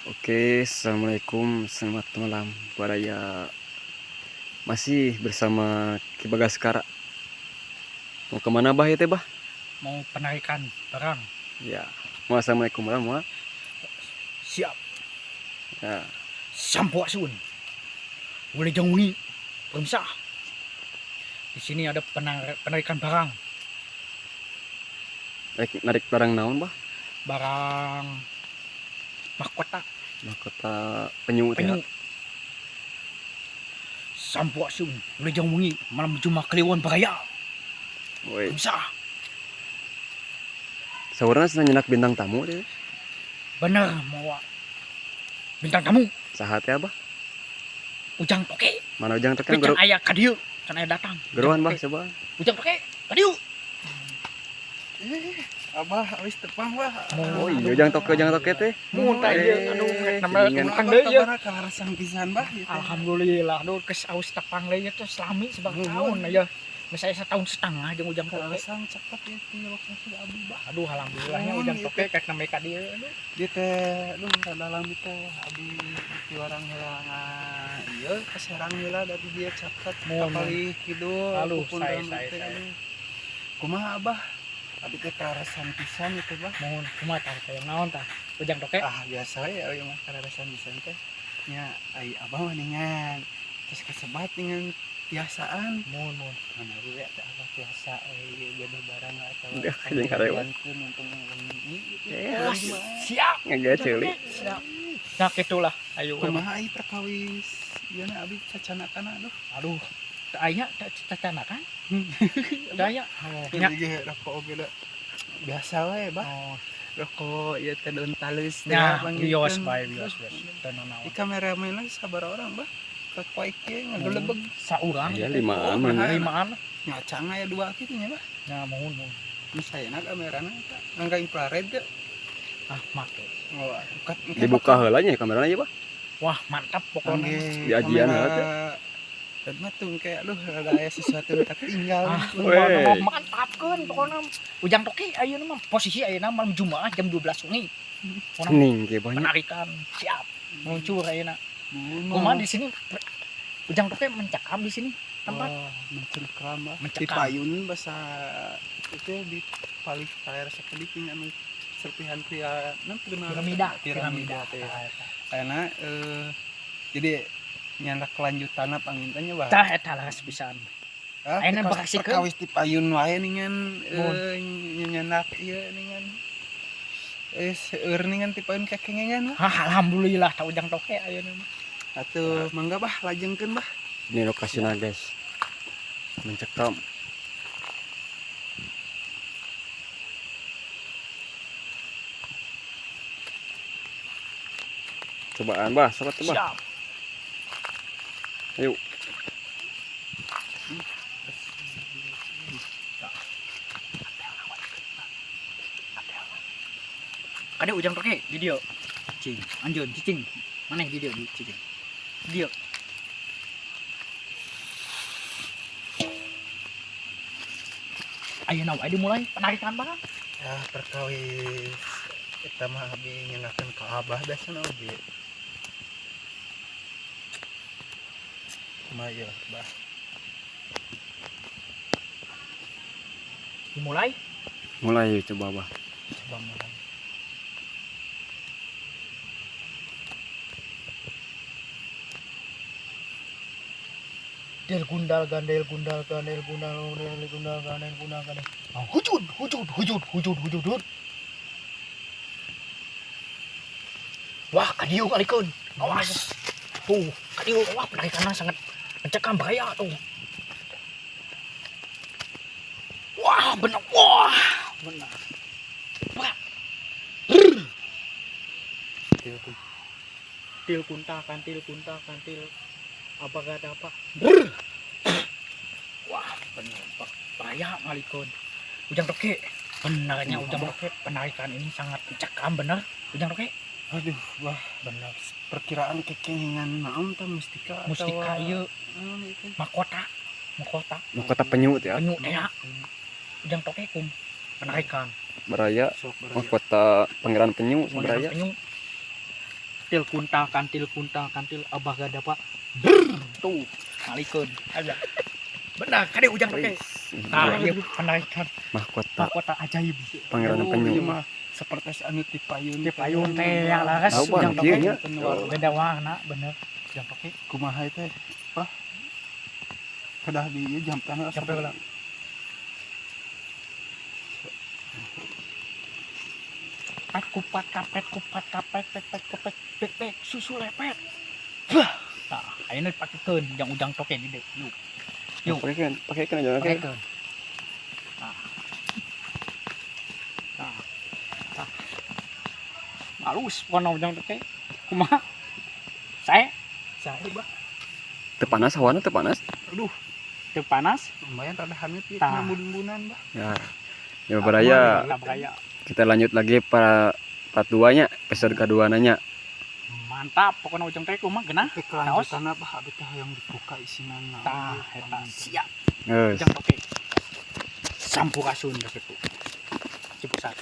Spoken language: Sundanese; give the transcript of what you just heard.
Oke, assalamualaikum, selamat malam baraya. Masih bersama Ki Bagaskara. Mau kemana bah ya teh bah? Mau penarikan barang. Ya. Mau assalamualaikum warahmatullahi. Siap. Ya. Sampurasun. Boleh jauhi. Pemirsa. Di sini ada penarikan barang. Narik barang naon bah? Barang mahkota. Mahkota penyu. Penyu. Sampurasun. Boleh jauhi. Malam Jumat Kliwon baraya. Woi. Pemirsa. Saurna cenah nyenak bintang tamu teh. Bener mau bintang tamu. Saha teh abah? Ujang Toke. Mana Ujang Toke? Can aya ka dieu, can aya datang. Geruan bah coba. Ujang Toke, ka dieu. Abah awis tepang bah. Oh iya Ujang Toke teh. Mun tah ieu anu namanya tepang deui ieu. Kalaresang pisan bah ieu teh. Alhamdulillah aduh geus aus tepang deui ieu teh selami sabaraha tahun ieu. Geus aya setahun setengah jeung Ujang Toke. Kalaresang cakep ieu teh lokasi abi bah. Aduh alhamdulillahnya Ujang Toke kayak namanya ka dieu. Dieu teh aduh rada lami teh abi piwarang heula ieu ka Serang heula da di dieu caket kapalih kidul. Aduh sae sae. Kumaha abah? Abi teh karasan pisan itu bah. Mohon kumaha tah hayang naon tah? Ujang Toke. Ah biasa we euy mah karasan pisan teh. Nya ai abah mah ningan. Terus kesebat dengan tiasaan. Mohon mohon. Mana we teh abah tiasa euy gaduh barang atawa jeung karewat. Untung wengi gitu. Siap. Ngageceuli. Siap. Nah kitulah ayo. Kumaha ai perkawis ieu na abi cacanakana aduh. Aduh. Teu aya cacanakan. Teu aya. Nya ge rokok oge da. Biasa we bah. Oh. Rokok ieu teh daun talus teh nah, wios bae wios wios. Teu nanaon. Di kameramen sabaraha orang bah? Kapoe kieu ngagelebeg saurang. Iya limaan mah. Limaan. Ngacang aya dua kitu nya bah. Nya mohon mohon. Nu sayana kamerana eta angga infrared teh. Ah make. Oh, dibuka heula nya kamerana ieu bah. Wah, mantap pokoknya. Di ajian heula teh. Mah tuh kayak aduh ada aya sesuatu yang tertinggal. Ah, mantapkeun pokokna. Ujang Toke ayeuna mah posisi ayeuna malam Jumat jam 12 wengi. Hening ge banyak. Penarikan siap. Meluncur ayeuna. Kumaha di sini Ujang Toke mencekam di sini tempat. Oh, mencekam bah. Di payun bahasa itu di paling kaler sakedik anu serpihan pria piramida piramida teh. Ayeuna jadi nyandak kelanjutanna pangintennya bah. Tah eta leres pisan. Ayeuna bekasikeun perkawis di payun wae ningan nyandak ieu ningan seueur ningan ti payun kakengengan lah. Hah, alhamdulillah tah Ujang Toke ayeuna mah. Atuh mangga bah lajengkeun bah. Ini lokasina guys. Mencekam. Cobaan bah, sobat bah. Siap. Ayo. Kade Ujang Toke di dieu. Cing, anjeun cicing. Maneh di dieu di cicing. Dieu. Ayeuna wae dimulai penarikan barang. Ya, perkawis eta mah abi nyenakeun ka abah biasana oge. Kumaha ieu, bah? Dimulai? Mulai coba, bah. Coba mulai. Del gundal gandel gundal gandel gundal gandel gundal gandel gundal gandel. Hujud hujud hujud hujud hujud hujud. Wah, kadieu kalikeun. Awas. Tuh, kadieu wah penarikanna sangat mencekam bahaya tuh. Wah, benar. Wah, benar. Wah. Til kunta kantil kunta kantil. Apakah ada apa? Wah, benar Pak. Bahaya ngalikon. Ujang Toke. Benarnya Ujang Toke penarikan ini sangat mencekam bener. Ujang Toke. Aduh, wah, bener. Perkiraan kekengingan naon tah mustika atau mustika ieu mahkota. Mahkota. Mahkota penyu teh. Penyu teh. Ujang Toke kum penarikan. Baraya. Mahkota Pangeran Penyu baraya. Penyu. Til kuntal kantil kuntal kantil abah gada, Pak. Brr, tuh ngalikeun. Aja. Benar, kade Ujang Toke. Nah, ieu penarikan Mahkota mahkota ajaib. Pangeran Aduh, Penyu. ieu mah seperti anu ti payun. Ti payun teh ya laras Tahu, Bang, Ujang kieu Toke. nya. Beda warna bener. Ujang Toke. Kumaha teh, Pak? Kedah di ieu jampean. Jampe heula. Pet kupat kapet kupat kapet pet pet kupet pet pet susu lepet. Bah. Nah, ayeuna dipakekeun jang Ujang Toke di dieu. Yuk. Yuk. Pakai pakai kan aja, oke. Pakekeun. Nah. Nah. Nah. Halus pokona Ujang Toke. Kumaha? Saya Saya, Bah. Teu panas hawana, teu panas. Aduh, teu panas. Lumayan rada hangat ieu Tah. kena bun-bunan, Bah. Ya. Ya, Baraya, Tah, Baraya. Kita lanjut lagi para part 2 nya, episode kedua nanya. Mantap pokoknya Ujang Toke, kumaha geunah? Tapi kelanjutan apa abi teh yang dibuka isinan? Tah, eta siap. Geus. Ujang Toke. Sampurasun gitu. Cipusat.